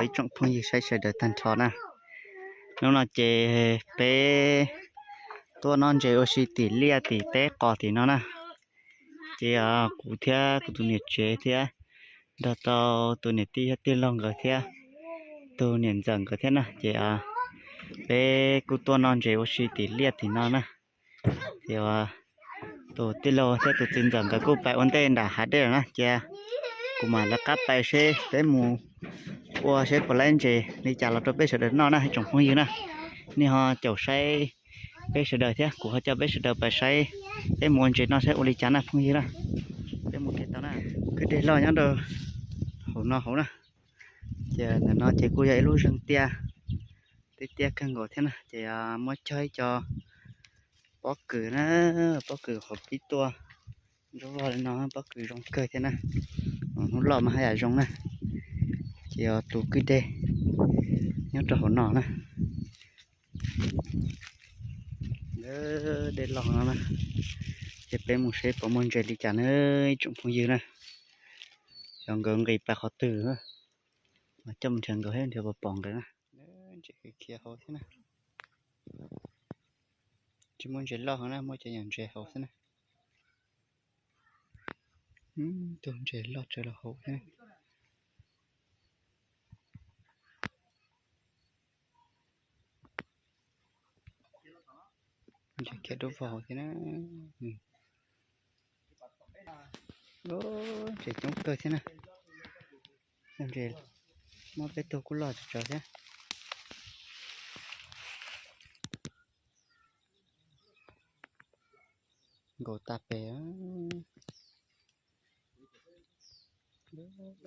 Ib tsoom phooj ywg saib sawv daws tag nrho na, hnub no ces peb tuaj noj ntses ua si tim liaj tim teb qos tim no na. Ces kuv thiab kuv tus niam tsev thiab nrog rau tus niam tij thiab tij laug nkawd thiab tus niam ntxawm nkawd thiab na, ces peb kuj tuaj noj ntses ua si tim liaj tim no na. Ces tus tij laug thiab tus txiv ntxawm nkawd kuj pais ua ntej nram hav dej lawm na, ces kuv mam lawv qab pais seb peb mus ua seb puas laib ntses li cas los rau peb sawv daws noj na ib tsoom phooj ywg na. Nej ho caum saib peb sawv daws thiab kuv ho coj peb sawv daws pais saib peb mus ua ntses noj saib ua li cas na phooj ywg na. Peb mus ke tau na. Kwj deg loj nyob rau hauv no hauv na. Ces ntawm no ces kuj yog ib lub zeeg tiaj, tiaj tiaj kawg nkaus thiab na, ces muab cog ib co pob kws na, pob kws qhov pib tuaj nruab vog li no, pob kws zoo kawg thiab na. Hnub loj mas haj yam zoo na. Ces yog tus kwj deg nyob rau hauv no na. Dej loj no na, ces peb mus seb puas muaj ntses li cas na ib tsoom phooj ywg na. Xyov nkawd nqis pais qhov twg, mas coj mus nrhiav nkawd thiab nrhiav puas pom nkawd na. Ntses khiav hauv thiab na. Tsis muaj ntses loj heev na, muaj cov nyuam ntses hauv xwb na. Tus ntses loj tsawv los hauv thiab. Ntses khiav dub vog hauv thiab na. Ntses coob kawg thiab na. Ntses muab peb tug kuj loj tsawv tsawv thiab. Nkaus tas pem.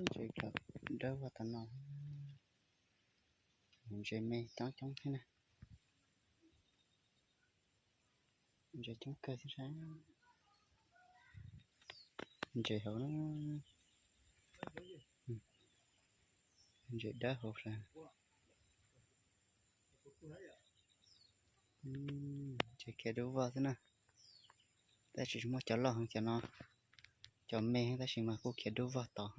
Ntses dawb vog tas no. Ntses me coob coob thiab na. Ntses coob kawg thiab sab. Ntses hauv na. Ntses dawb hauv sab. Ntses khiav dub vog xwb na. Tab sis tsis muaj cov loj heev cov no. Cov me tab sis mas kuj khiav dub vog tod.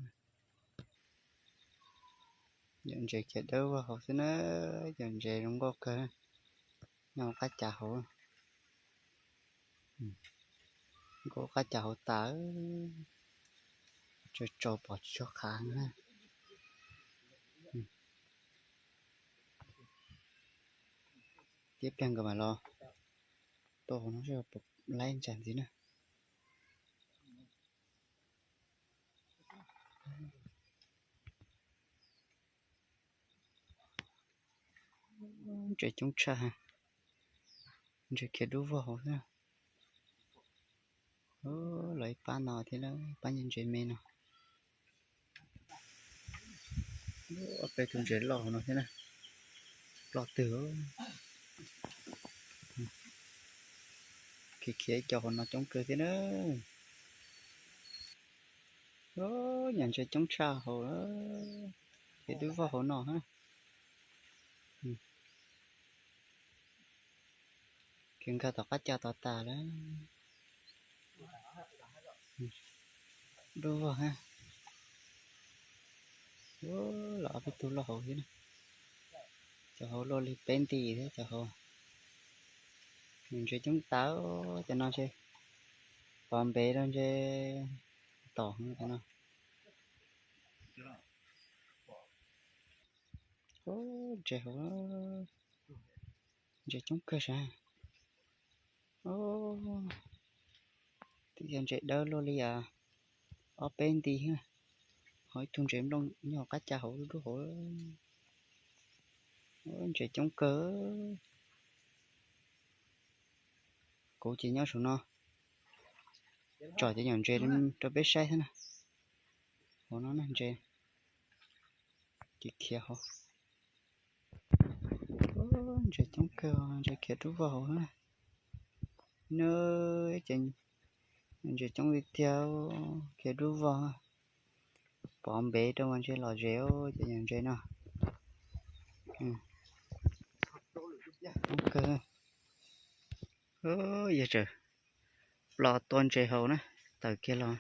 Yog ntses khiav dawb vog hauv xwb na, yog ntses zoo nkauj kawg. Nyob qab cas hauv, nkauj qab cas hauv tas, tsaus tsaus pom tsis tshua qhav na. Tib pliag nkawd mam los tuaj hauv no seb puas laib ntsa ntxiv na. Ntses coob tshaj, ntses khiav dub vog hauv xwb. Los ib pab no thiab, pab ntses me no. Ob peb tug ntses loj hauv no thiab na. Ploj twg. Khiav khiav cov hauv no coob kawg thiab na. Nyuam ntses coob tshaj hauv, khiav dub vog hauv no. Khiav nkag tom qab cag tod tas lawm. Dub vog. Los ob peb tug loj hauv thiab na. Cov hauv luaj li peb nti thiab cov hauv. Ntses coob tas, cov no ntshe pov npev rau ntshe tom cov no. Ntses hauv, ntses coob kawg sas. Twb yog ntses dawb luaj li ob peb nti, ho ib tug ntses nplooj nyob hauv qab cag hauv dub dub hauv. Ntses coob kawg. Kuv ces nyob saum no tsom cov nyuam ntses rau peb saib xwb na. Hauv no na ntses khiav khiav hauv. Ntses coob kawg, ntses khiav dub vog hauv na. Nws ces ntses coob li tiag, khiav dub vog. Pov npev rau mas ntshe lom zem cov nyuam ntses no. Coob kawg. Yog tseem plo tua ntses hauv na, tawm kiag los.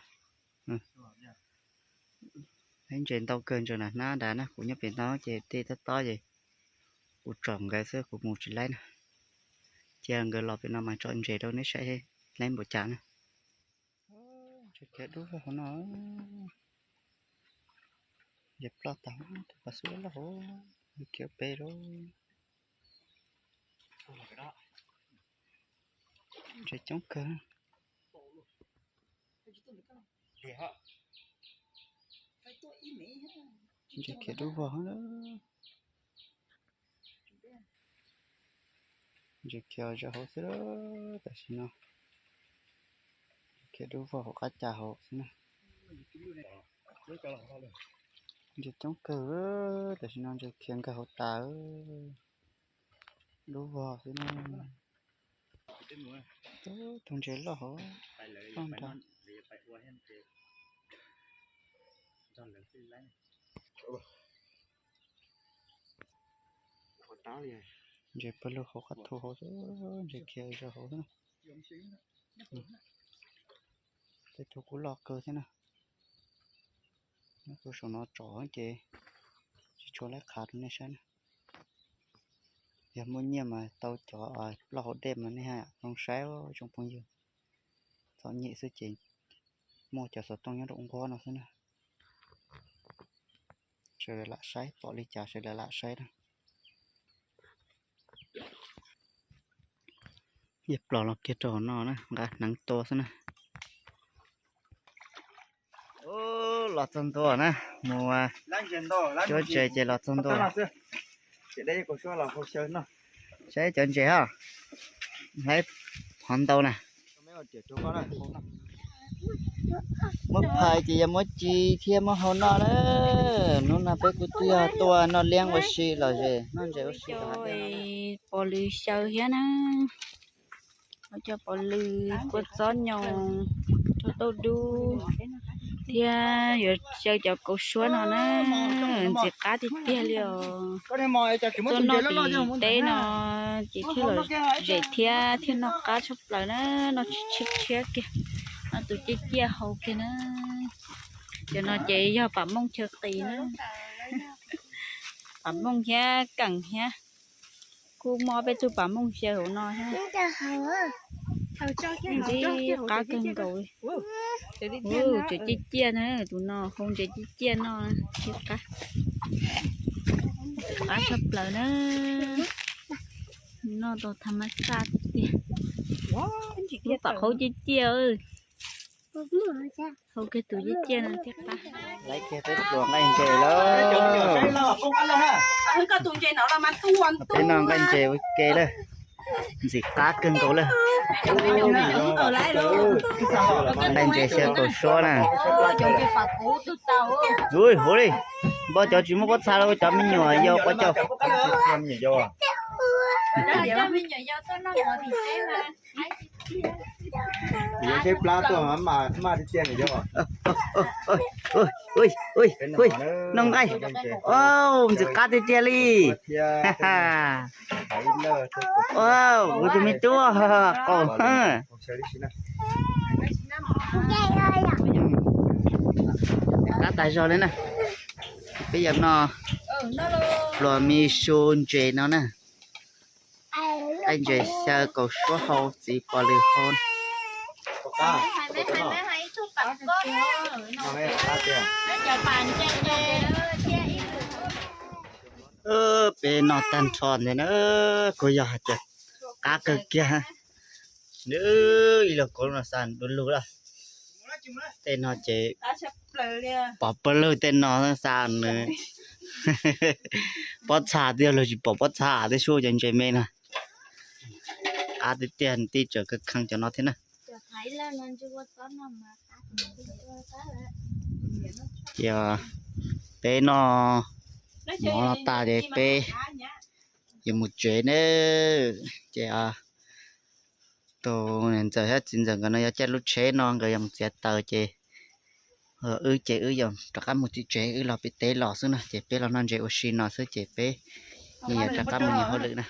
Laib ntses ntau kawg ntawm nram hnab nrad na, kuv nyob pem no ces dej tob tob ces kuv tsom nkawd xwb, kuv mus tsis laib na. Cia nkawd los pem no mas tsom ntses rau neb saib laib npaum cas na. Ntses khiav dub vog hauv no. Ntses ploj tag, tus pas xub loj hauv, khiav pem lawm. Ntses coob kawg. Ntses khiav dub vog. Ntses khiav zaum hauv xwb tam sim no. Khiav dub vog hauv qab cas hauv xwb na. Ntses coob kawg, tam sim no ntses khiav nkag hauv tas, dub vog xwb na. Tus ntses loj hauv, loj nrag. Ntses pawg lug hauv qab thu hauv xwb, ntses khiav zaum hauv xwb na. Tej tug kuj loj kawg thiab na. Nyob rau saum no tsom ces tsis tshua laib qhav rau nej saib na. Yog muaj nyiaj mas tau cov loj hauv dej mas nej ha zoo saib tsoom phooj ywg. Txom nyem xwb ces muaj cov xov tooj nyob rau nquab no xwb na. Sawv daws lam saib, pom li cas sawv daws lam saib na. Yog plos los kiag rau hauv no na, nqa hneev tua xwb na. Los txog ntua na, mus cuab ntses ces los txog ntua. Saib cov ntses ha, laib qhov ntau na. Muab phais ces yog muab ci thiab muab hau noj na. Hnub no peb kuj twb yog tuaj noj liab ua si los es noj ntses ua si. Pov lws xyaw thiab na, cov pov lws kua txob nyoos, rau tauj dub, thiab yuav xyaw cov kauv suab no na. Ntxim qab tiag tiag li os. Tuaj noj tim teb no ces thiaj los zem thiab thiaj noj qab tshaj plaws na. Noj tshiab tshiab kiag, noj tus ciaj ciaj hau kiag na. Cov no ces yog pam mooj chaw qis na. Pam mooj thiab keem thiab. Kuj muaj peb tug pam mooj xyaw hauv no thiab. Ntxim qab kawg nkaus li. Tus ciaj ciaj na, tus no hau ntses ciaj ciaj noj thiab qab. Qab tshaj plaws na. Noj tau tha mab xaj tiag. Lub pam qaub ciaj ciaj. Hau kiag tus ciaj ciaj no thiaj qab. Laib kiag peb pluas nqaij ntses lawm. Peb noj nqaij ntses ua ke lawm. Ntxim qab kawg nkaus lawm. Nqaij ntses xyaw kauv suab na. Ui, huv li, npog cov tsis muaj pob txha los cov me nyuam yau quav caug. Noj nqaij, ntxim qab tiag tiag li. Ua, kuv tus me tub qaum. Qab tas zog li na. Peb yuav noj pluas me su ntses no na. Nqaij ntses xyaw kauv suab hau txiv pos lws hau. Peb noj tag nrho ntawd na, kuj yog hais tias qab kawg kiag. Nws ib los kauv no xa du lug lawm. Tej no ces pom pawg lug tej no xa nws. Pob txha twb yog luag tsis pom pob txha twb suab cov ntses me no. Qab tiag tiag, tij tseem kawg kheev cov no thiab na. Ces peb noj mov no tas ces peb yuav mus tsev na. Ces tus niam ntxawm thiab txiv ntxawm nkawd no yuav caij lub tsheb no nkawd yuav mus txiav taws ces wb ces wb yuav rov qab mus tim tsev, wb los pem teb los xwb na, ces peb los noj ntses ua si no xwb ces peb yeej yuav rov qab mus nyias hauj lwm na.